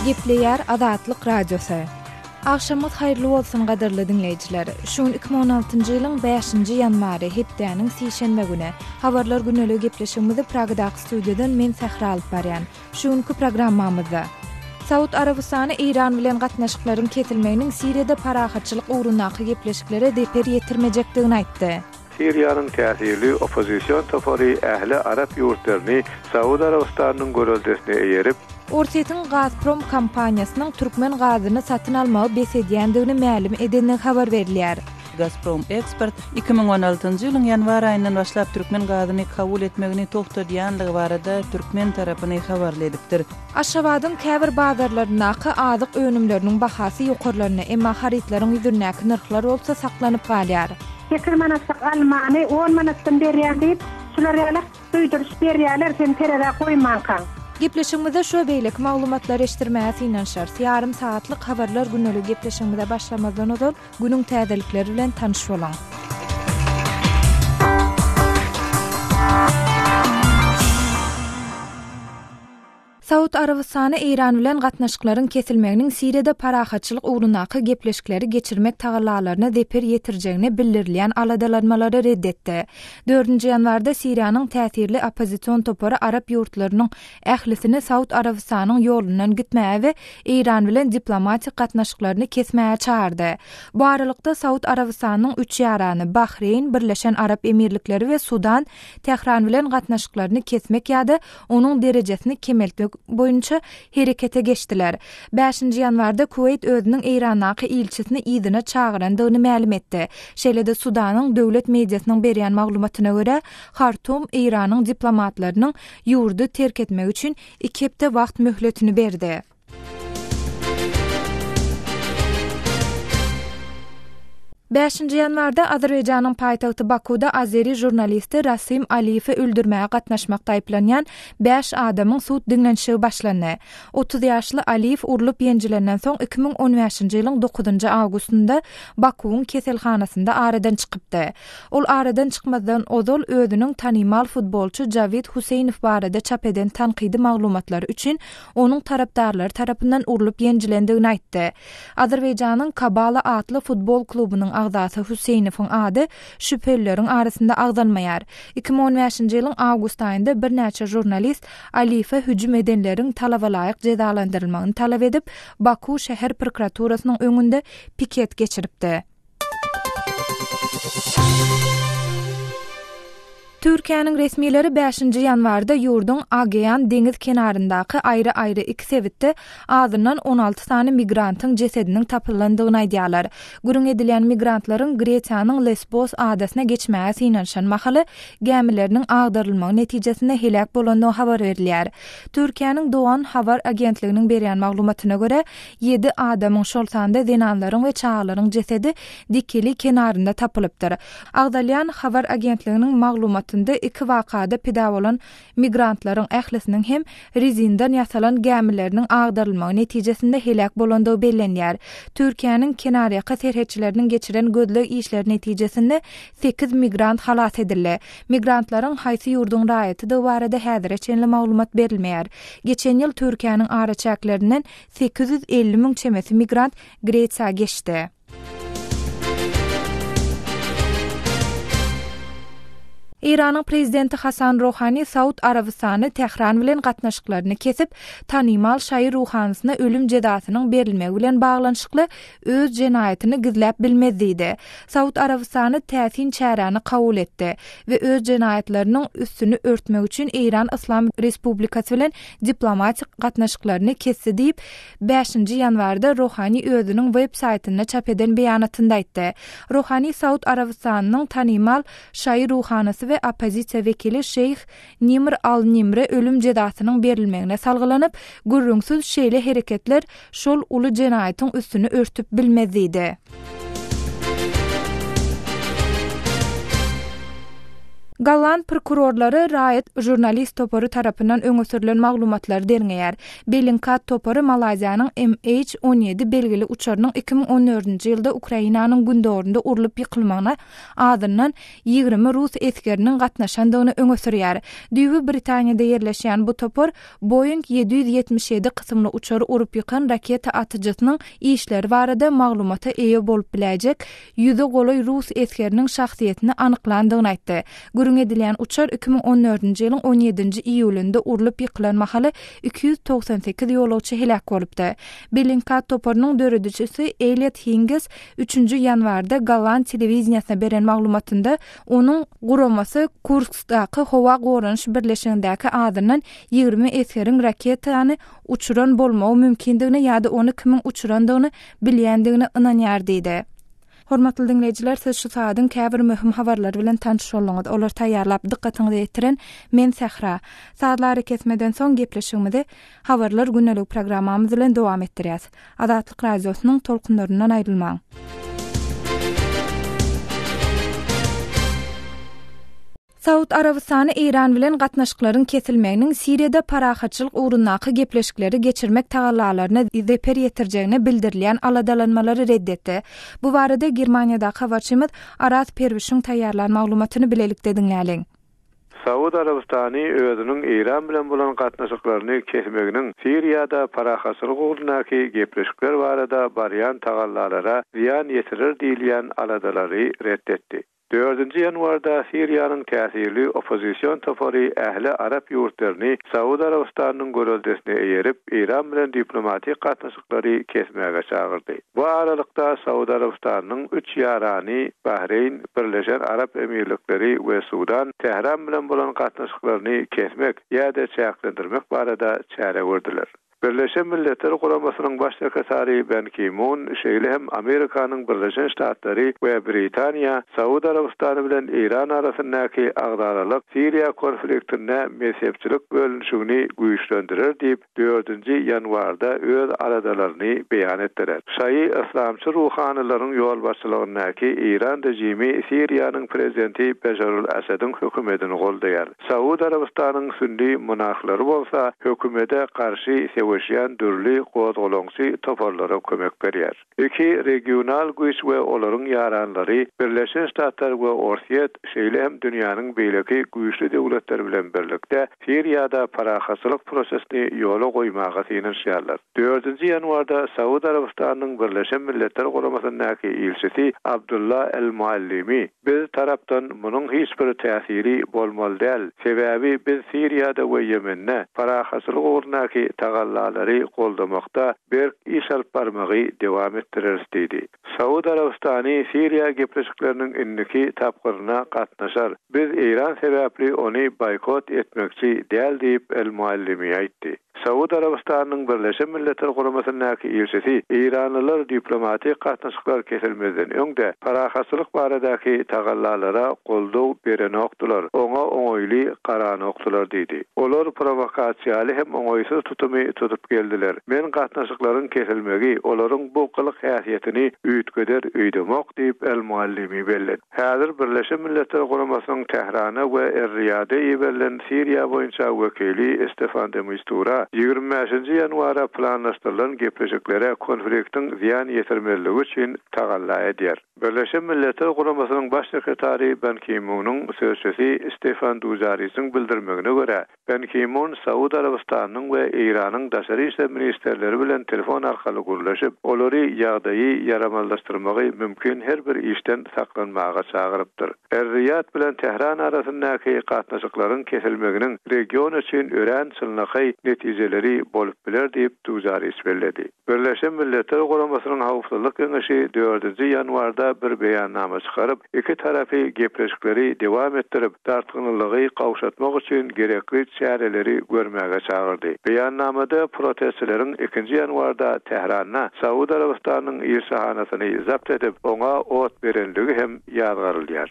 Gepleýär Azatlyk Radiosy. Agşamyňyz haýyrly bolsun gadyrly diňleýjiler. Şu gün 2016-njy ýylyň 5-nji ýanwary, hepdäniň sişenbe güni. Habarlar güneligi gepleşigimizi Pragadaky studiýadan men Sähra alyp barýan. Şu günki programmamyzda. Saud Arabystany Eýran bilen gatnaşyklaryň kesilmeginiň Siriýada parahatçylyk ugrundaky gepleşiklere zeper ýetirmejekdigini aýtdy. Siriýanyň täsirli oppozision topary ähli arap ýurtlaryny Saud Arabystanynyň göreldesine eýerip, Orsýetiň Gazprom kompaniýasynyň türkmen gazyny satyn almagy bes edýändigini mälim edendigi habar berilýär. Gazprom Eksport 2016-njy ýylyň ýanwar aýyndan başlap türkmen gazyny kabul etmegini togtadýanlygy barada türkmen tarapyny habarly edipdir. Aşgabadyň käbir bazarlaryndaky azyk önümleriniň bahasy ýokarlandy, emma harytlaryň ýüzündäki nyrhlar bolsa saklanyp galýar. Sekiz manatlyk almany on manatdan berýän diýip, şular ýaly duýduryş berýärler sen terezä goýmankaň. Gepleşigimizde şu we beýleki maglumatlary eşitdirmäge synanyşarys. Ýarym sagatlyk Habarlar gündeligi gepleşigimize başlamazdan ozal, Günüň täzelikleri bilen tanyş boluň! Saud Arabystany Eýran bilen gatnaşyklaryň kesilmeginiň Siriýada parahatçylyk ugrundaky gepleşikleri geçirmek tagallalaryna zeper ýetirjegine bildirilýän aladalanmalary red etdi. Dördünji ýanwarda Siriýanyň täsirli oppozision topary arap ýurtlarynyň ählisini Saud Arabystanyň ýolundan gitmäge we Eýran bilen diplomatik gatnaşyklaryny kesmäge çagyrdy. Bu aralykda, Saud Arabystanynyň üç ýarany, Bahreýn, Birleşen Arap Emirlikleri we Sudan Tähran bilen gatnaşyklaryny kesmek ýa-da onuň derejesini kemeltmek boýunça herekete geçdiler. Bäşinji ýanwarda Kuweýt özüniň Eýrandaky ilçisini yzyna çagyrandygyny mälim etdi. Şeýle-de Sudanyň döwlet mediasynyň berýän maglumatyna görä, Hartum Eýranyň diplomatlarynyň ýurdy terk etmegi üçin iki hepde wagt möhletini berdi. Bäşinji ýanwarda Azerbaýjanyň paýtagty Bakuda azeri žurnalisti Rasim Aliýewi öldürmäge gatnaşmakda aýyplanýan bäş adamyň sud diňlenişigi başlandy. 30 ýaşly Aliýew urlup ýenjilenden soň 2015-nji ýylyň dokuzynjy awgustynda Bakuwyň keselhanasynda aradan çykypdy. Ol aradan çykmazdan ozal özüniň tanymal futbolçy Jawid Huseýnow barada çap eden tankydy maglumatlary üçin onuň tarapdarlary tarapyndan urlup ýenjilendigini aýtdy. Azerbaýjanyň Kabala atly futbol klubunyň agzasy Huseýnowyň ady şübhelileriň arasynda agzalmaýar. 2015-nji ýylyň awgust aýynda birnäçe žurnalist Aliýewe hüjüm edenleriň talabalaýyk jezalandyrylmagyny talap edip, Baku şäher prokuraturasynyň öňünde piket geçiripdi. Türkiýäniň resmileri bäşinji ýanwarda ýurduň Agean deňiz kenaryndaky aýry-aýry iki sebitde azyndan 16 sany migrantyň jesediniň tapylandygyny aýdýarlar. Gürrüň edilýän migrantlaryň Gresiýanyň Lesbos adasyna geçmäge synanyşan mahaly gämileriniň agdarylmagy netijesinde heläk bolandygy habar berilýär. Türkiýäniň Dogan habar agentliginiň berýän maglumatyna görä, Ýedi adamyň, şol sanda zenanlaryň we çagalaryň jesedi Dikili kenarynda tapylypdyr. Agzalýan habar agentliginiň maglumatynda iki wakada pida bolan migrantlaryň ählisiniň hem rezindan ýasalan gämileriniň agdarylmagy netijesinde heläk bolandygy bellenýär. Türkiýäniň kenarýaka serhetçileriniň geçiren gözleg işleri netijesinde sekiz migrant halas edildi. Migrantlaryň haýsy ýurduň raýatydygy barada häzire çenli maglumat berilmeýär. Geçen ýyl Türkiýäniň araçäklerinden 850 müň çemesi migrant Gresiýa geçdi. Eýranyň prezidenti Hasan Rohani Saud Arabystany Tähran bilen gatnaşyklaryny kesip, tanymal şaýy ruhanysyna ölüm jezasynyň berilmegi bilen baglanyşykly öz jenaýatyny gizläp bilmez diýdi. Saud Arabystany täsin çäräni kabul etdi we öz jenaýatlarynyň üstüni örtmek üçin Eýran Yslam Respublikasy bilen diplomatik gatnaşyklaryny kesdi diýip, bäşinji ýanwarda Rohani özüniň web saýtynda çap eden beýanatynda aýtdy. Rohani Saud Arabystanynyň tanymal şaýy ruhanysy we oppozisiýa wekili şeýh Nimr al-Nimre ölüm jezasynyň berilmegine salgylanyp, gürrüňsiz şeýle hereketler şol uly jenaýatyň üstüni örtüp bilmez diýdi. Golland prokurorlary raýat žurnalist topary tarapyndan öňe sürlen maglumatlary derňeýär. Bellingcat topary Malaýziýanyň MH 17 belgili uçarynyň 2014-nji ýylda Ukrainanyň gündogarynda urlup ýykylmagyna azyndan 20 rus esgeriniň gatnaşandygyny öňe sürýär. Düýbi Britaniýada ýerleşýän bu topar Boeing 777 kysymly uçary urup ýykan raketa atyjysynyň işleri barada maglumata eýe bolup biläýjek ýüze golaý rus esgeriniň şahsyýetini anyklandygyny aýtdy. Gürrüň edilýän uçar 2014-nji ýylyň on ýedinji iýulynda urlup ýykylan mahaly 298 ýolagçy heläk bolupdy. Bellingcat toparynyň döredijisi Eliot Hinges üçünji ýanwarda golland telewideniýesine beren maglumatynda onuň guramasy Kurskdaky howa goranyş birleşigindäki azyndan 20 esgeriň raketany uçuran bolmagy mümkindigine ýa-da ony kimiň uçurandygyny bilýändigine ynanýar diýdi. Hormatly diňleýjiler, siz şu saadyň käbir möhüm habarlary bilen tanyş bolduňyz. Olary taýýarlap, dykgatyňyza ýetiren men Sähra. Sazly arakesmeden soň gepleşigimizi Habarlar gündeligi programmamyz bilen dowam etdirýäs. Azatlyk Radiosynyň tolkunlaryndan aýrylmaň. Saud Arabystany Eýran bilen gatnaşyklaryň kesilmeginiň Siriýada parahatçylyk ugrundaky gepleşikleri geçirmek tagallalaryna zeper ýetirjegine bildirilýän aladalanmalary red etdi. Bu barada Germaniýadaky habarçymyz Araz Perwişiň taýýarlan maglumatyny bilelikde diňläliň. Saud Arabystany özüniň Eýran bilen bolan gatnaşyklaryny kesmeginiň Siriýada parahatçylyk ugrundaky gepleşikler barada barýan tagallalara zyýan ýetirer diýilýän aladalary ret etdi. Dördünji ýanwarda Siriýanyň täsirli oppozision topary ähli arap ýurtlaryny Saud Arabystanynyň göreldesine eýerip, Eýran bilen diplomatik gatnaşyklary kesmäge çagyrdy. Bu aralykda, Saud Arabystanynyň üç ýarany, Bahreýn, Birleşen Arap Emirlikleri we Sudan Tähran bilen bolan gatnaşyklaryny kesmek ýa-da çäklendirmek barada çäre gördüler. Birleşen Milletler Guramasynyň Baş sekretary Ban Ki-mun, şeýle hem Amerikanyň Birleşen Ştatlary we Britaniýa Saud Arabystany bilen Eýran arasyndaky agzalalyk Siriýa konfliktinde mezhepçilik bölünişigini güýçlendirer diýip, dördünji ýanwarda öz aladalaryny beýan etdiler. Şaýy yslamçy ruhanylaryň ýolbaşçylygyndaky Eýran režimi Siriýanyň prezidenti Beşarul Asadiň hökümetini goldaýar. Saud Arabystanyň sünni monarhlary bolsa hökümede garşy söweşýän dürli gozgalaňçy toparlara kömek berýär. Iki regional güýç we olaryň ýaranlary Birleşen Ştatlar we Orsýet, şeýle hem dünýäniň beýleki güýçli döwletleri bilen birlikde Siriýada parahatçylyk prosesini ýola goýmaga synanyşýarlar. Dördünji ýanwarda Saud Arabystanynyň Birleşen Milletler Guramasyndaky ilçisi Abdulla El-Muallimi, Biz tarapdan munuň hiç bir täsiri bolmaly däl, sebäbi biz Siriýada we Ýemende parahatçylyk ugrundaky tagallalary goldamakda berk iş alyp barmagy dowam etdireris diýdi. Saud Arabystany Siriýa gepleşikleriniň indiki tapgyryna gatnaşar. Biz Eýran sebäpli ony boýkot etmekçi däl diýip, El-Muallimi aýtdy. Saud Arabystanynyň Birleşen Milletler Guramasyndaky ilçisi eýranlylar diplomatik gatnaşyklar kesilmezden öň-de parahatçylyk baradaky tagallalara goldaw berenokdylar, oňa oňaýly garanokdylar diýdi. Olar prowokasiýaly hem oňaýsyz tutumy tutup geldiler. Men gatnaşyklaryň kesilmegi olaryň bu gylyk-häsiýetini üýtgeder öýdemok diýip, El-Muallimi belledi. Häzir Birleşen Milletler Guramasynyň Tährana we Er-Riýada iberilen Siriýa boýunça wekili Stefan de Mistura 25-nji ýanwara planlaşdyrylan gepleşiklere konfliktiň zyýan ýetirmezligi üçin tagalla edýär. Birleşen Milletler Guramasynyň Baş sekretary Ban Ki-munyň sözçüsi Stefan Dužarisiň bildirmegine görä, Ban Ki-mun Saud Arabystanynyň we Eýranyň daşary işler ministrleri bilen telefon arkaly gürleşip, olary ýagdaýy ýaramazlaşdyrmagy mümkin her bir işden saklanmaga çagyrypdyr. Er-Riýad bilen Tähran arasyndaky gatnaşyklaryň kesilmeginiň region üçin örän çynlakaý netijeleri bolup biler diýip, Dužariç belledi. Birleşen Milletler Guramasynyň Howpsuzlyk Geňeşi dördünji ýanwarda bir beýannama çykaryp, iki tarapy gepleşikleri dowam etdirip, dartgynlylygy gowşatmak üçin gerekli çäreleri görmäge çagyrdy. Beýannamada protestçileriň ikinji ýanwarda Tähranda Saud Arabystanynyň ilçihanasyny zabt edip, oňa ot berenligi hem ýazgarylýar.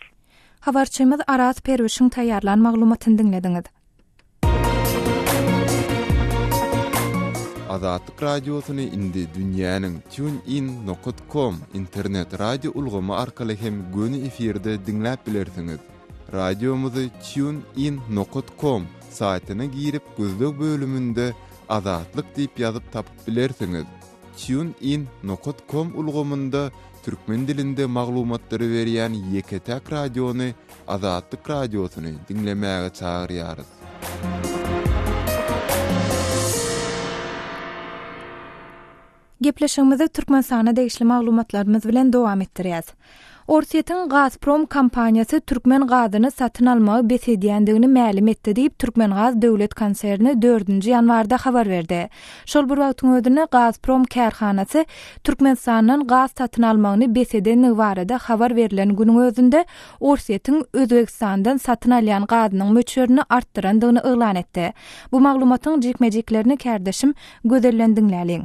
Habarçymyz Araz Perwişiň taýýarlan maglumatyny diňlediňiz. Azatlyk Radiosyny indi dünýäniň TuneIn nokat kom internet radio ulgamy arkaly hem göni efirde diňläp bilersiňiz. Radiomyzy Tune In nokat kom saýtyna girip gözleg bölüminde Azatlyk diýip ýazyp tapyp bilersiňiz. Tune In nokat kom ulgamynda türkmen dilinde maglumatlary berýän ýeke-täk radiony Azatlyk Radiosyny diňlemäge çagyrýarys. Gepleşigimizi Türkmenistana degişli maglumatlarymyz bilen dowam etdirýäs. Orsýetiň Gazprom kompaniýasy türkmen gazyny satyn almagy bes edýändigini mälim etdi diýip, Türkmengaz döwlet konserni dördünji ýanwarda habar berdi. Şol bir wagtyň özünde Gazprom kärhanasy Türkmenistandan gaz satyn almagyny bes edenligi barada habar berlen günüň özünde Orsýetiň Özbegistandan satyn alýan gazynyň möçberini artdyrandygyny yglan etdi. Bu maglumatyň jikme-jiklerini kärdeşim Gözelden diňläliň.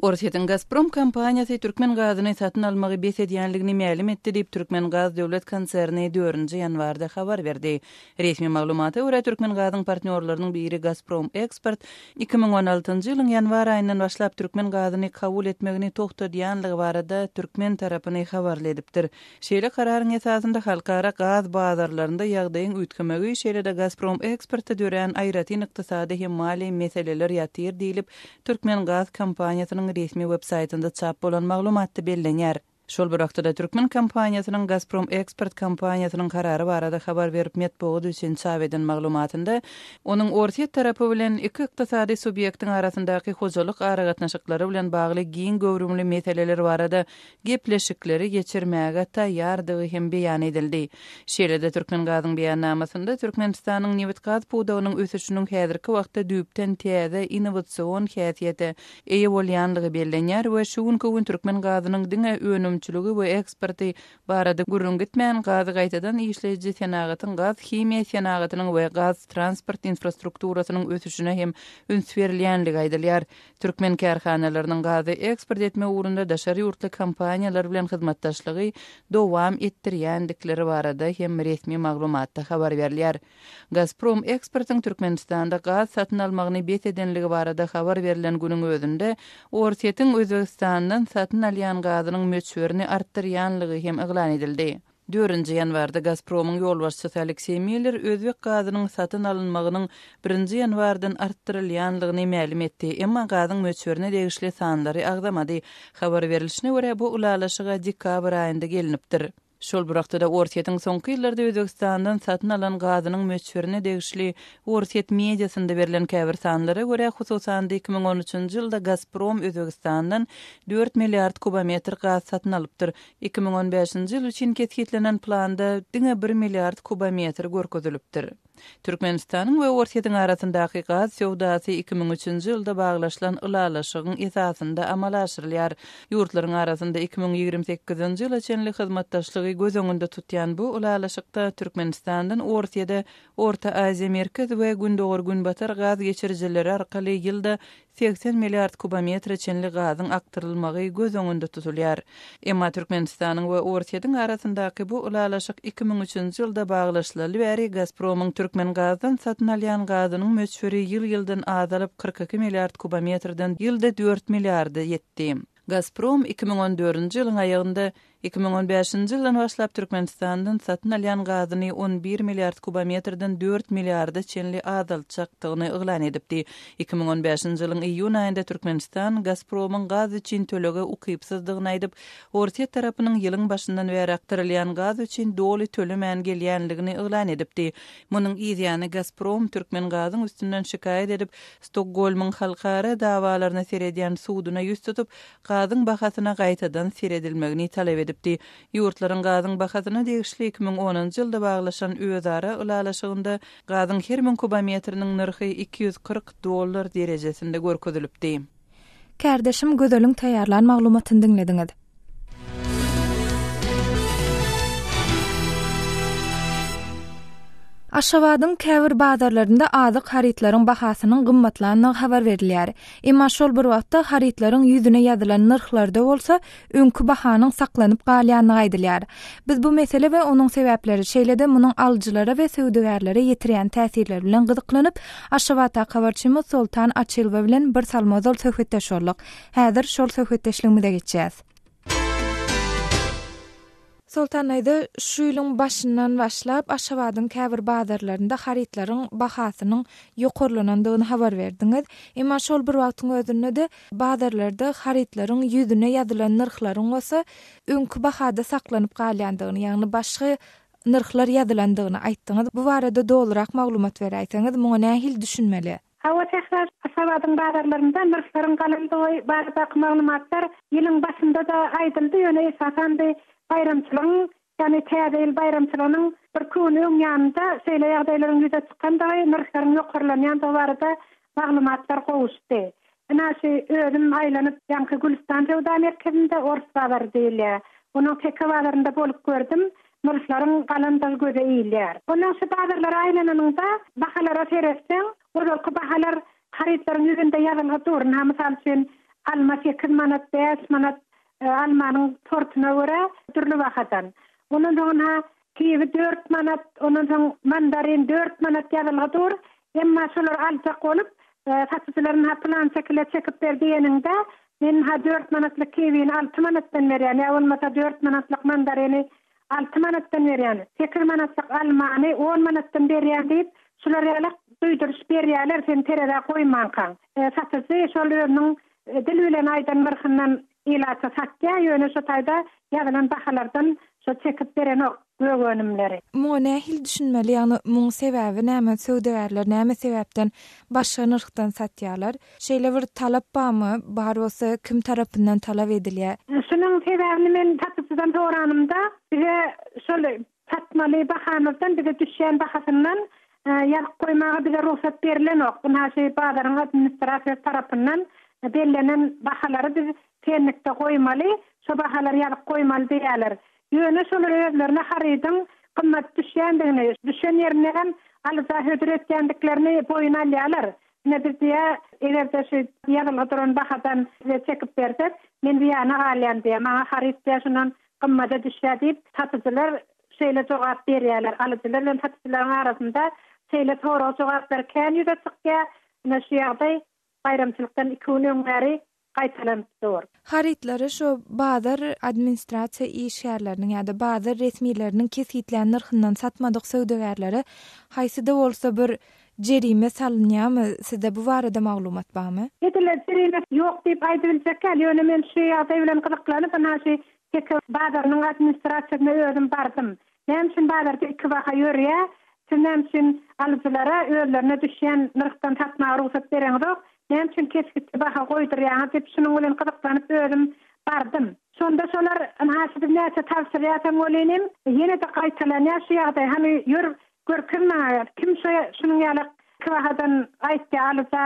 Orsýetiň Gazprom kompaniýasy türkmen gazyny satyn almagy bes edýänligini mälim etdi diýip, Türkmengaz döwlet konserni dördünji ýanwarda habar berdi. Resmi maglumata görä, Türkmengazyň partnýorlarynyň biri Gazprom Eksport 2016-njy ýylyň ýanwar aýyndan başlap türkmen gazyny kabul etmegini togtadýanlygy barada türkmen tarapyny habarly edipdir. Şeýle kararyň esasynda halkara gaz bazarlarynda ýagdaýyň üýtgemegi, şeýle-de Gazprom Eksportda dörän aýratyn ykdysady hem maliýe meseleler ýatyr diýlip, Türkmengaz kompaniýasynyň resmi web-saýtynda çap bolan maglumatda bellenýär. Şol bir wagtda-da, türkmen kompaniýasynyň Gazprom Eksport kompaniýasynyň karary barada habar berip metbugat üçin çap eden maglumatynda, onuň Orsýet tarapy bilen iki ykdysady subýektiň arasyndaky hojalyk aragatnaşyklary bilen bagly giň göwrümli meseleler barada gepleşikleri geçirmäge taýýardygy hem beýan edildi. Şeýle-de Türkmengazyň beýannamasynda Türkmenistanyň nebitgaz pudagynyň ösüşiniň häzirki wagtda düýpden täze innowasion häsiýete eýe bolýanlygy bellenýär we şu günki gün türkmen gazynyň diňe önümçiligi we eksporty barada gürrüň gitmän, gazy gaýtadan işleýji senagatyň, gaz-himiýa senagatynyň we gaz-transport infrastrukturasynyň ösüşine hem üns berilýänligi aýdylýar. Türkmen kärhanalarynyň gazy eksport etmek ugrunda daşary ýurtly kompaniýalar bilen hyzmatdaşlygy dowam etdirýändikleri barada hem resmi maglumatda habar berilýär. Gazprom Eksportyň Türkmenistanda gaz satyn almagyny bes edenligi barada habar berlen günüň özünde Orsýetiň Özbegistandan satyn alýan gazynyň möçberini artdyrýanlygy hem yglan edildi. Dördünji ýanwarda Gazpromyň ýolbaşçysy Alekseý Miller özbek gazynyň satyn alynmagynyň birinji ýanwardan artdyrylýanlygyny mälim etdi, emma gazyň möçberine degişli sanlary agzamady. Habar berlişine görä, bu ylalaşyga dekabr aýynda gelnipdir. Şol bir wagtda-da, Orsýetiň soňky ýyllarda Özbegistandan satyn alan gazynyň möçberine degişli orsýet mediasynda berlen käbir sanlara görä, hususan-da, 2013-nji ýylda Gazprom Özbegistandan dört milliard kubometr gaz satyn alypdyr. 2015-nji ýyl üçin kesgitlenen planda diňe bir milliard kubometr görkezilipdir. Türkmenistanyň we Orsýetiň arasyndaky gaz söwdasy 2003-nji ýylda baglaşylan ylalaşygyň esasynda amala aşyrylýar. Ýurtlaryň arasynda 2028-nji ýyla çenli hyzmatdaşlygy göz öňünde tutýan bu ylalaşykda Türkmenistandan Orsýede Orta Aziýa Merkez we Gündogar-Günbatar gaz geçirijileri arkaly ýylda 80 milliard kubometre çenli gazyň akdyrylmagy göz öňünde tutulýar. Emma Türkmenistanyň we Orsýetiň arasyndaky bu ylalaşyk 2003-nji ýylda baglaşylaly bäri Gazpromyň Türkmengazdan satyn alýan gazynyň möçberi ýyl-ýyldan azalyp, 42 milliard kubometrden ýylda dört milliarda ýetdi. Gazprom 2014-nji ýylyň aýagynda 2015-nji ýyldan başlap Türkmenistandan satyn alýan gazyny 11 milliard kubometrden dört milliarda çenli azaltjakdygyny yglan edipdi. 2015-nji ýylyň iýun aýynda Türkmenistan Gazpromyň gaz üçin tölege ukypsyzdygyny aýdyp, Orsýet tarapynyň ýylyň başyndan bäri akdyrylýan gaz üçin doly tölemän gelýänligini yglan edipdi. Munuň yzýany Gazprom Türkmengazyň üstünden şikaýat edip, Stokgolmyň halkara dawalaryna seredýän suduna ýüz tutup, gazyň bahasyna gaýtadan seredilmegini talap edipdi. Ýurtlaryň gazyň bahasyna degişli 2010-njy ýylda baglaşan özara ylalaşygynda gazyň her müň kubometriniň nyrhy 240 dollar derejesinde görkezilipdi. Kärdeşim Gözeliň taýýarlan maglumatyny diňlediňiz. Aşgabadyň käbir bazarlarynda azyk harytlaryň bahasynyň gymmatlandygy habar berilýär. Emma şol bir wagtda harytlaryň ýüzüne ýazylan nyrhlarda bolsa öňki bahanyň saklanyp galýandygy aýdylýar. Biz bu mesele we onuň sebäpleri, şeýle-de munuň alyjylara we söwdagärlere ýetirýän täsirleri bilen gyzyklanyp, Aşgabatdaky habarçymyz Soltan Açylowa bilen bir salym ozal söhbetdeş bolduk. Häzir şol söhbetdeşligimize geçýäs. Soltan daýza, şu ýylyň başyndan başlap Aşgabadyň käbir bazarlarynda harytlaryň bahasynyň ýokarlanandygyny habar berdiňiz. Emma şol bir wagtyň özünde-de bazarlarda harytlaryň ýüzüne ýazylan nyrhlaryň bolsa öňki bahada saklanyp galýandygyny, ýagny başga nyrhlar ýazylandygyny aýtdyňyz. Bu barada dolurak maglumat beräýseňiz, muňa nähili düşünmeli? Hawa, Sähra, Aşgabadyň bazarlarynda nyrhlaryň galandygy baradaky maglumatlar ýylyň başynda-da aýdyldy, ýöne esasan bi baýramçylygyň, ýagny Täze ýyl baýramçylygynyň birki gün öň ýanynda şeýle ýagdaýlaryň ýüze çykandygy, nyrhlaryň ýokarlanýandygy barada maglumatlar gowuşdy. Ynha, şu özüm aýlanyp, ýaňky Gülüstan söwda merkezinde, Ors bazary diýilýär, onuň Teke bazarynda bolup gördüm, nyrhlaryň galandygy göze ilýär. Ondan şu bazarlara aýlananyňda, bahalara seretseň, ozalky bahalar harytlaryň ýüzünde ýazylgy dur. Ynha, mysal üçin, alma sekiz manat, bäş manat, almanyň sortuna görä dürli bahadan. Ondan soň ynha, Kiwi dört manat, ondan soň mandarin dört manat ýazylgy dur. Emma şolary aljak bolup, satyjylar ynha pylan şekile çekip ber diýeniňde, men ynha dört manatlyk kiwini alty manatdan berýän, ýa bolmasa dört manatlyk mandarini alty manatdan berýän, sekiz manatlyk almany on manatdan berýän diýip, şular ýaly duýduryş berýärler sen terezä goýmankaň. Satyjy şol özüniň dil bilen aýdan nyrhyndan Ilata satýar, ýöne şo taýda ýazylan bahalardan şo çekip berenok gök önümleri. Muňa nähili düşünmeli, ýagny muň sebäbi näme, söwdagärler näme sebäpden başga nyrhdan satýarlar? Şeýle bir talap barmy, bar bolsa kim tarapyndan talap edilýär? Şunuň sebäbini men satyjydan soranymda, bize şol Satmaly bahamyzdan bize düşýän bahasyndan ýazyp goýmaga bize rugsat berilenok. Ynha şu bazaryň administrasiýasy tarapyndan bellenen bahalary biz sennikde goýmaly, şo bahalary ýazyp goýmaly diýýärler. Ýöne şolar özlerine harydyň gymmat düşýändigini, düşen ýerinden hem alyja hödür etýändiklerini boýun alýarlar. Ine biz diýýär, eger-de şu ýazylgy duran bahadan size çekip bersek, men zyýana galýan diýýär, maňa haryt diýýär şundan gymmada düşýär diýip, satyjylar şeýle jogap berýärler. Alyjylar bilen satyjylaryň arasynda şeýle sorag-jogaplar kän ýüze çykýar. Ine, şu ýagdaý baýramçylykdan iki gün öň bäri gaýtalanyp dur. Harytlary şo bazar administrasiýa işgärleriniň ýa-da bazar resmileriniň kesgitlän nyrhyndan satmadyk söwdagärlere haýsy-da bolsa bir jerime salynýarmy? Sizde bu barada maglumat barmy? Edil jerime ýok diýip aýdybiljek däl, ýöne men şu ýagdaý bilen gyzyklanyp, ynha şu Teke bazarynyň administrasiýasyna özüm bardym. Näme üçin bazarda iki baha ýörýär? Siz näme üçin alyjylara özlerine düşýän nyrhdan satmaga rugsat bereňizok? Näme üçin kesgitli baha goýdurýaňyz diýip şunuň bilen gyzyklanyp özüm bardym. Şonda şolar, ynha şu biz näçe tabşyrýasam welinim, ýene-de gaýtalanýar şu ýagdaý, hany ýör Görkez maňa, kim şo şunuň ýaly kibahadan aýtýar alyja,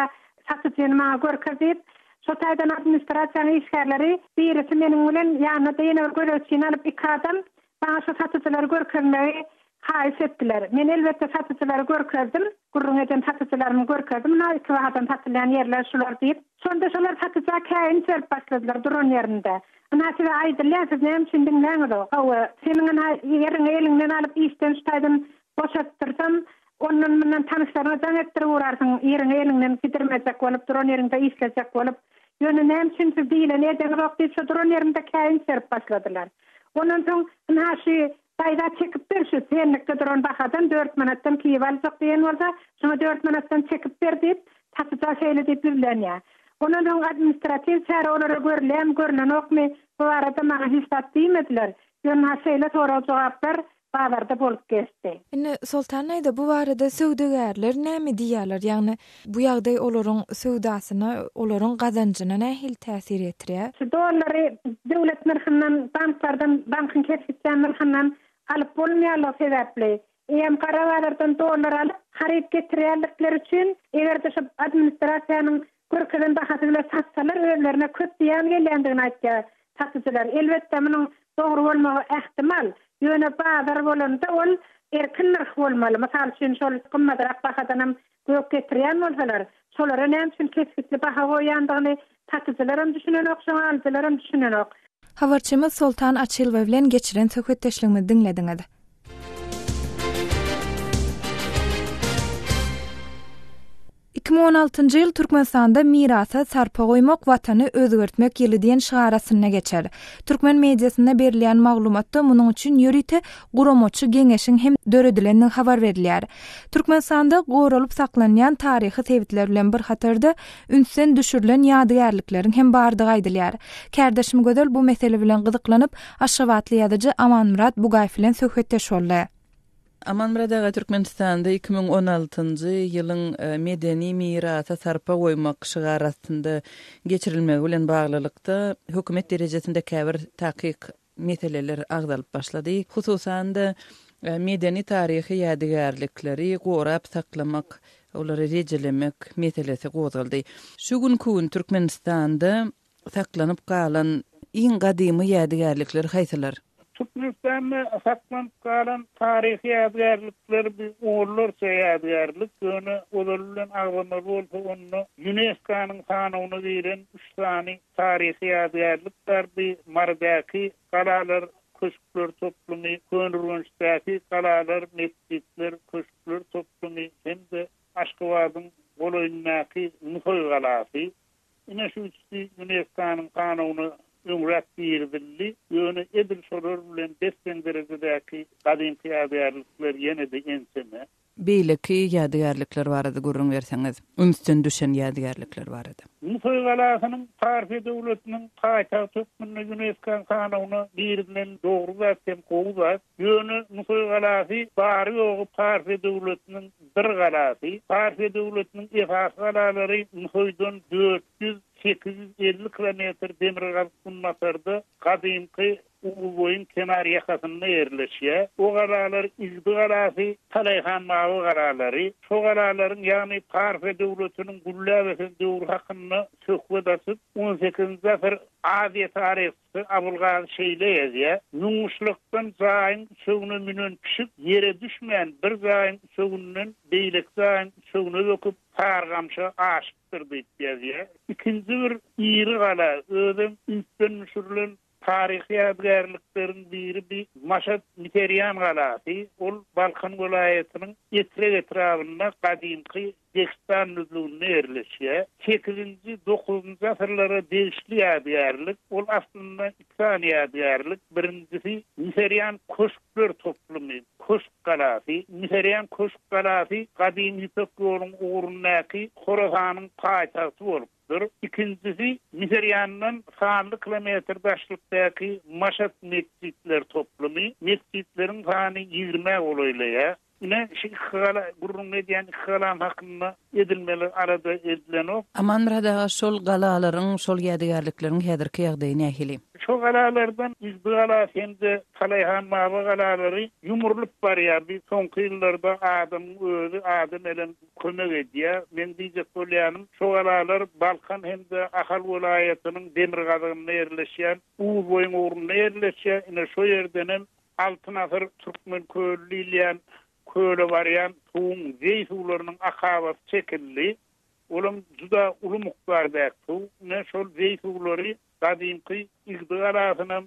satyjyny maňa görkez diýip, şo taýdan administrasiýanyň işgärleri birisi meniň bilen ýanyna-da ýene bir gözegçini alyp iki adam maňa şo satyjylary görkezmegi haýyş etdiler. Men elbetde satyjylary görkezdim, gürrüň eden satyjylarymy görkezdim, ynha ikibahadan satylýan ýerler şular diýip. Şonda şolar satyja käýinç berip başladylar duran ýerinde. Ynha size aýdylýar, siz näme üçin diňläňizok? Hawa, seniň ynha ýeriňi eliňden alyp işden şu taýdan boşatdyrsam, ondan-mundan tanyşlaryňa jaň etdirip urarsyň, ýeriňi eliňden gidirmejek bolup, duran ýeriňde işlejek bolup. Ýöne näme üçin siz diýleni edeňizok diýip, şo duran ýerimde käýinç berip başladylar. Ondan soň, ynha şu Daýza çekip ber şu senlikde duran bahadan dört manatdan kiwi aljak diýen bolsa, şuňa dört manatdan çekip ber diýip, satyja şeýle diýip ýüzlenýär. Ondan soň administratiw çäre olara görülýärmi, görlenokmy, bu barada maňa hiç zat diýmediler. Ýöne şeýle sorag-jogaplar bazarda bolup geçdi. Indi Soltan daýza bu barada söwdagärler näme diýýärler? Ýagny bu ýagdaý olaryň söwdasyna, olaryň gazanjyna nähili täsir ýetirýär? Şu dollary döwlet nyrhyndan, banklardan, bankyň kesgitlän nyrhyndan alyp bolmaýanlygy sebäpli, eýýäm gara bazardan dollar alyp, haryt getirýänlikleri üçin, eger-de şu administrasiýanyň görkezen bahasy bilen satsalar, özlerine köp zyýan gelýändigini aýtýar satyjylar. Elbetde, munuň dogry bolmagy ähtimal. Ýöne bazar bolanda ol erkin nyrh bolmaly. Mysal üçin, şol gymmadrak bahadanam gök getirýän bolsalar, şolara näme üçin kesgitli baha goýýandygyny satyjylaram düşünenok, şoňa alyjylaram düşünenok. Habarçymyz Soltan Açylowa bilen geçiren söhbetdeşligimizi diňlediňiz. 2016-njy ýyl Türkmenistanda Mirasa sarpa goýmak, Watany özgertmek ýyly diýen şygar astynda geçer. Türkmen mediasynda berilýän maglumatda munuň üçin ýörite guramaçy geňeşiň hem döredilendigi habar berilýär. Türkmenistanda goralyp saklanýan taryhy sebitler bilen bir hatarda ünsden düşürilen ýadygärlikleriň hem bardygy aýdylýar. Kärdeşim Gözel bu mesele bilen gyzyklanyp, aşgabatly ýazyjy Amanmyrat Bugaýew bilen söhbetdeş boldy. Amanmyrat aga, Türkmenistanda 2016-njy ýylyň Medeni mirasa sarpa goýmak şygary astynda geçirilmegi bilen baglylykda, hökümet derejesinde käbir takyk meseleler agzalyp başlady. Hususan-da, medeni-taryhy ýadygärlikleri gorap saklamak, olary rejelemek meselesi gozgaldy. Şu günki gün Türkmenistanda saklanyp galan iň gadymy ýadygärlikler haýsylar? Türkmenistanda saklanyp galan taryhy ýadygärlikler bir onlarça ýadygärlik, ýöne ozaly bilen agzamaly bolsa onda ÝUNESKO-nyň sanawyna giren üç sany taryhy ýadygärlik bar, bu Marydaky galalar, köşkler toplumy, Köneürgençdäki galalar, metjitler, köşkler toplumy hem-de Aşgabadyň golaýyndaky Nusaý galasy. Ine şu üçüsi ÝUNESKO-nyň sanawyna öňräk girizildi, ýöne edil şolar bilen des-deň derejedäki gadymky ýadygärlikler ýene-de ençeme. Beýleki ýadygärlikler barada gürrüň berseňiz, ünsden düşen ýadygärlikler barada. Nusaý galasynyň Parfiýa döwletiniň paýtagty hökmünde ÝUNESKO-nyň sanawyna girizileni dogry zat hem gowy zat. Ýöne Nusaý galasy bary-ýogy Parfiýa döwletiniň bir galasy. Parfiýa döwletiniň esasy galalary Nusaýdan 400, 850 kilometr demirgazyk-günbatarda gadymky Uzboýuň kenar ýakasynda ýerleşýär. O galalar Igdi galasy, Talaýhan Baba galalary. Şo galalaryň, ýagny Parfiýa döwletiniň gülläp ösen döwri hakynda söhbet açyp, on sekizinji asyr Aziýa taryhçysy Abulgazy şeýle ýazýar, Müňgyşlakdan jaýyň üçegine münen pişik ýere düşmän, bir jaýyň üçeginden beýleki jaýyň üçegine böküp, Sarygamşa aşypdyr diýip ýazýar. Ikinji bir iri gala, özem ünsden düşürilen Taryhy ýadygärlikleriň biri bi Maşat Miterýan galasy. Ol Balkan welaýatynyň Etrek etrabynda gadymky Dehistan düzlüginde ýerleşýär. Sekizinji, dokuzynjy asyrlara degişli ýadygärlik. Ol aslynda iki sany ýadygärlik. Birinjisi Miterýan köşkler toplumy, köşk galasy. Miterýan köşk galasy gadymy Ýüpek ýoluň ugrundaky Horasanyň paýtagty bolup. Dur. Ikinjisi, Miserýandan sanly kilometr daşlykdaky Maşat metjitler toplumy. Metjitleriň sany ýigrimä golaýlaýar. Ine, şu iki gala, gürrüňini edýän iki galam hakynda edilmeli alada edilenok. Amanmyrat aga, şol galalaryň, şol ýadygärlikleriň häzirki ýagdaýy nähili? Şo galalardan Igdi galasy hem-de Talaýhan baba galalary ýumrulyp barýar. Bi soňky ýyllarda adamyň özi adam elem kömek edýär. Meň diýjek bolýanym, şo galalar Balkan hem-de Ahal welaýatynyň demirgazygynda ýerleşýän Uzboýuň ugrunda ýerleşýär. Ine, şo ýerdenem Altyn asyr Türkmen köli diýilýän köle barýan suwuň, zeý suwlarynyň akabasy çekildi. Olam juda uly mukdardaky suw. Ine, şol zeý suwlary gadymky Igdi galasynam,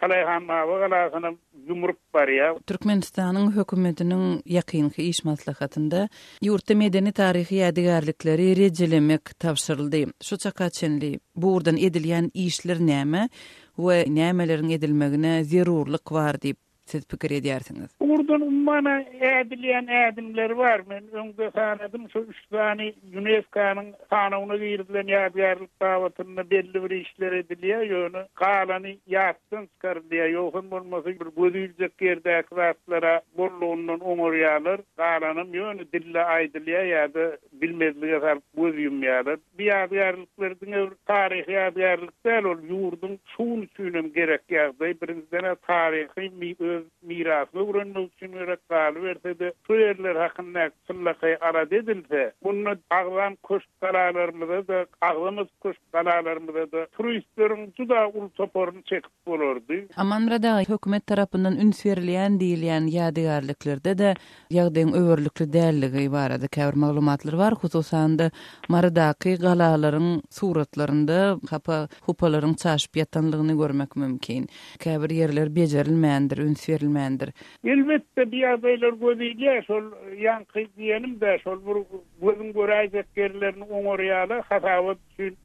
Talaýhan baba galasynam ýumrup barýar. Türkmenistanyň Hökümetiniň ýakynky iş maslahatynda ýurtda medeni-taryhy ýadygärlikleri rejelemek tabşyryldy. Şu çaka çenli bu ugurdan edilýän işler näme we nämeleriň edilmegine zerurlyk bar diýip, siz pikir edýärsiňiz? Ugurdan ummana ädilýän ädimler bar. Men öňde sanadym, şu üç sany ÝUNESKO-nyň sanawyna girizilen ýadygärlik babatynda belli bir işler edilýär, ýöne galany ýatdan çykarylýar. Ýogsam bolmasa bir gözi iljek ýerdäki zatlara bollugyndan oňarýarlar, galanam ýöne dilde aýdylýar ýa-da bilmezlige salyp göz ýumýarlar. Bu ýadygärlikler diňe bir taryhy ýadygärlik däl, ol ýurduň şu gün üçinem gerek ýagdaý. Birinjiden-ä taryhy öz mirasyny öwrenmek üçin gerek, galyberse-de, şu ýerler hakyndaky çynlakaý alada edilse, onda agzam köşk galalarymyza-da, agzamadyk köşk galalarymyza-da turistleriň juda uly toparyny çekip bolardy. Amanmyrat aga, hökümet tarapyndan üns berilýän diýilýän ýadygärliklerde-de ýagdaýyň öwerlikli däldigi barada käbir maglumatlar bar. bar, hususan-da, Marydaky galalaryň suratlarynda hapa-hupalaryň çaşyp ýatanlygyny görmek mümkin. Käbir ýerler bejerilmändir, üns berilmändir. Elbetde, bu ýagdaýlar göz ilýär, şol ýaňky diýenim-dä, şol bir gözüň göräýjek ýerlerini oňarýarlar, hasabat üçin.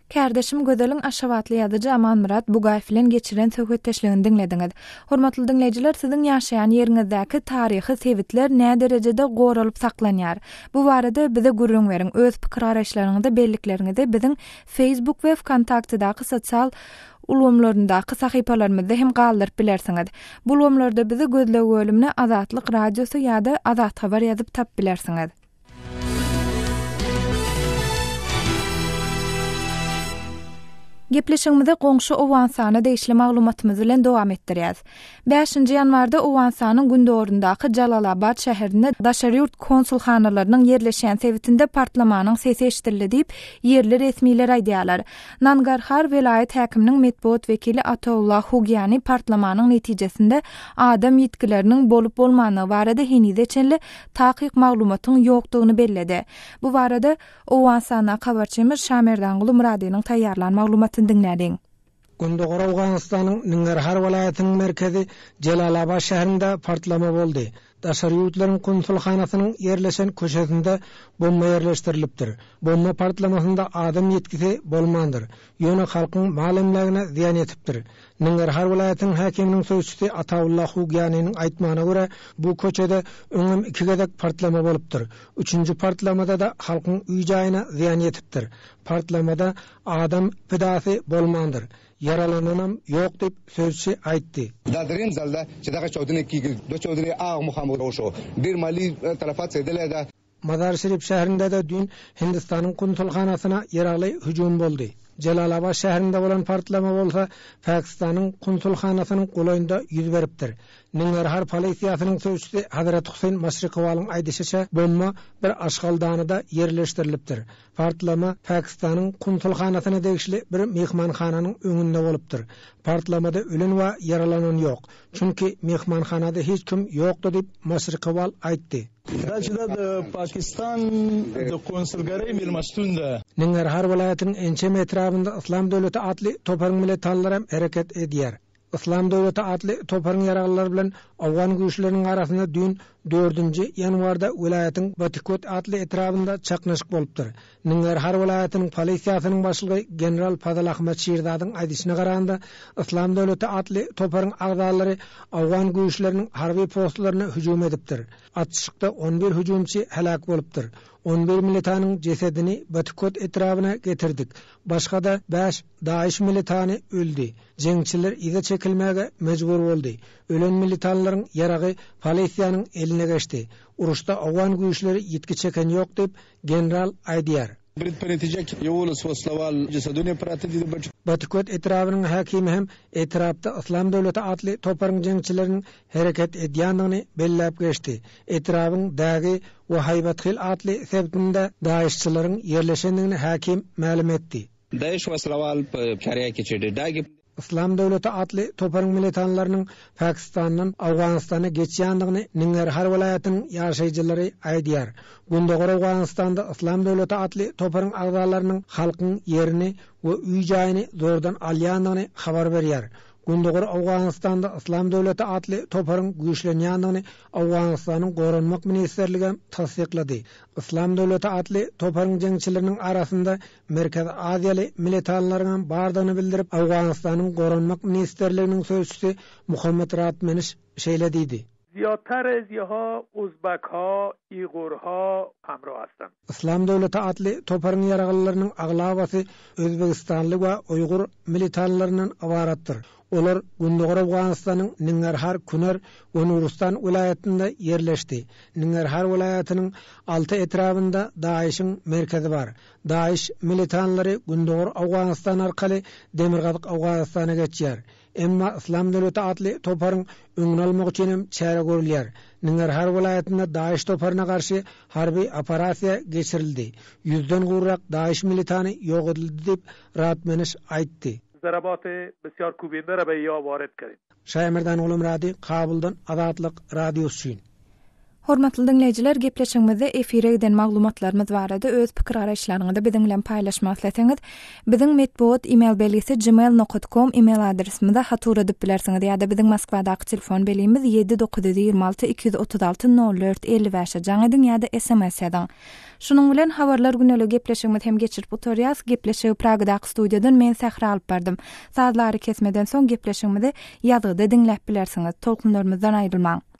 Kärdeşim Gözeliň aşgabatly ýazyjy Amanmyrat Bugaýew bilen geçiren söhbetdeşligini diňlediňiz. Hormatly diňleýjiler, siziň ýaşaýan ýeriňizdäki taryhy sebitler näderejede goralyp saklanýar? Bu barada bize gürrüň beriň. Öz pikir-garaýyşlaryňyzy, bellikleriňizi biziň Facebook we Wkontaktedaky sosial ulgamlaryndaky sahypalarymyzda hem galdyryp bilersiňiz. Bu ulgamlarda bizi gözleg bölümine Azatlyk Radiosy ýa-da Azathabar ýazyp tapyp bilersiňiz. Gepleşigimizi goňşy Owganystana degişli maglumatymyz bilen dowam etdirýäs. Bäşinji ýanwarda Owganystanyň gündogaryndaky Jalalabad şäherinde daşary ýurt konsulhanalarynyň ýerleşýän sebitinde partlamanyň sesi eşidildi diýip, ýerli resmiler aýdýarlar. Nangarhar welaýat häkiminiň metbugat wekili Ataullah Hugiani partlamanyň netijesinde adam ýitgileriniň bolup-bolmandygy barada henize çenli takyk maglumatyň ýokdugyny belledi. Bu barada Owganystandaky habarçymyz Şamerdanguly Myradynyň taýýarlan maglumatyny diňläliň. Gündogar Owganystanyň Ningarhar welaýatynyň merkezi Jelalabat şäherinde partlama boldy. Daşary ýurtlaryň konsulhanasynyň ýerleşen köçesinde bomba ýerleşdirilipdir. Bomba partlamasynda adam ýitgisi bolmandyr. Ýöne halkyň mal-emlägine zyýan ýetipdir. Ningarhar welaýatynyň häkiminiň sözçüsi Ataullah Hugianiniň aýtmagyna görä, bu köçede öňem iki gezek partlama bolupdyr. Üçünji partlamada-da halkyň öý-jaýyna zyýan ýetipdir. Partlamada adam pidasy bolmandyr. Ýaralananam ýok diýip, sözçi aýtdy. دا دریم ځل ده چې دغه چاودنه کیږي، دا چاودنې هغه مخامخ وشو، ډیر مالي تلفات رسیدلی ده. Mazar-Şerif şäherinde-de düýn Hindistanyň konsulhanasyna ýaragly hüjüm boldy. Jelalabat şäherinde bolan partlama bolsa Pakistanyň konsulhanasynyň golaýynda ýüz beripdir. Ningarhar polisiýasynyň sözçüsi Hazrat Huseýn Maşrikowalyň aýdyşyça, bomba bir aşgaldanyda ýerleşdirilipdir. Partlama Pakistanyň konsulhanasyna degişli bir myhmanhananyň öňünde bolupdyr. Partlamada ölen we ýaralanan ýok. Çünki myhmanhanada hiç kim ýokdy diýip, Maşrikowal aýtdy. دا چې دا د پاکستان د قونسلګرۍ میلمستون ده. Ningarhar welaýatynyň ençeme etrabynda Yslam döwleti atly toparyň militanlary hem hereket edýär. Yslam döwleti atly toparyň ýaraglylary bilen owgan güýçleriniň arasynda düýn, dördünji ýanwarda welaýatyň Batikot atly etrabynda çaknyşyk bolupdyr. Ningarhar welaýatynyň polisiýasynyň başlygy general Fazal Ahmad Şirzadyň aýdyşyna garanda, Yslam döwleti atly toparyň agzalary owgan güýçleriniň harby postlaryna hüjüm edipdir. Atyşykda on bir hüjümçi heläk bolupdyr. On bir militanyň jesedini Batikot etrabyna getirdik. Başga-da bäş DAIŞ militany öldi. Jeňçiler yza çekilmäge mejbur boldy. Ölen militanlaryň ýaragy polisiýanyň eline geçdi. Uruşda owgan güýçleri ýitgi çeken ýok diýip, general aýdýar. Batikot etrabynyň häkimi hem etrapda Yslam döwleti atly toparyň jeňçileriniň hereket edýändigini belläp geçdi. Etrabyň Dagi we Haýbathil atly sebitinde DAIŞ-çylaryň ýerleşendigini häkim mälim etdi. داعش وسله وال په شریا کې چې د ډاګي. Yslam döwleti atly toparyň militanlarynyň Pakistandan Owganystana geçýändigini Ningarhar welaýatynyň ýaşaýjylary aýdýar. Gündogar Owganystanda Yslam döwleti atly toparyň agzalarynyň halkyň ýerini we öý-jaýyny zordan alýandygyny habar berýär. Gündogar Owganystanda Yslam döwleti atly toparyň güýçlenýändigini Owganystanyň Goranmak ministrligem tassyklady. Yslam döwleti atly toparyň jeňçileriniň arasynda Merkezi Aziýaly militanlaryňam bardygyny bildirip, Owganystanyň Goranmak ministrliginiň sözçüsi Muhammet Ratmeniş şeýle diýdi. Yslam döwleti atly toparyň ýaraglylarynyň aglabasy özbegistanly we uýgur militanlaryndan ybaratdyr. Olar Gündogar Owganystanyň Ningarhar, Kunar we Nurustan welaýatynda ýerleşdi. Ningarhar welaýatynyň alty etrabynda DAIŞ-iň merkezi bar. DAIŞ militanlary Gündogar Owganystan arkaly Demirgazyk Owganystana geçýär. Emma Yslam döwleti atly toparyň öňüni almak üçin hem çäre görülýär. Ningarhar welaýatynda DAIŞ toparyna garşy harby operasiýa geçirildi. Ýüzden gowrak DAIŞ militany ýok edildi diýip, Radmeniş aýtdy. Şaýmerdan Gulumyrady, Kabuldan Azatlyk Radiosy üçin. Hormatly diňleýjiler, gepleşigimizde efire giden maglumatlarymyz barada öz pikir-garaýyşlaryňyzy biziň bilen paýlaşmak isleseňiz, biziň metbugat email belgisi gmail nokat kom email adresimize hat ugradyp bilersiňiz ýa-da biziň Moskwadaky telefon belgimiz 7 926 236 04 55-e jaň ediň ýa-da sms ýazyň. Şunuň bilen Habarlar güneligi gepleşigimizi hem geçirip gutarýas. Gepleşigi Pragadaky studiýadan men Sähra alyp bardym. Sazly arakesmeden soň gepleşigimizi ýazgyda diňläp bilersiňiz. Tolkunlarymyzdan aýrylmaň.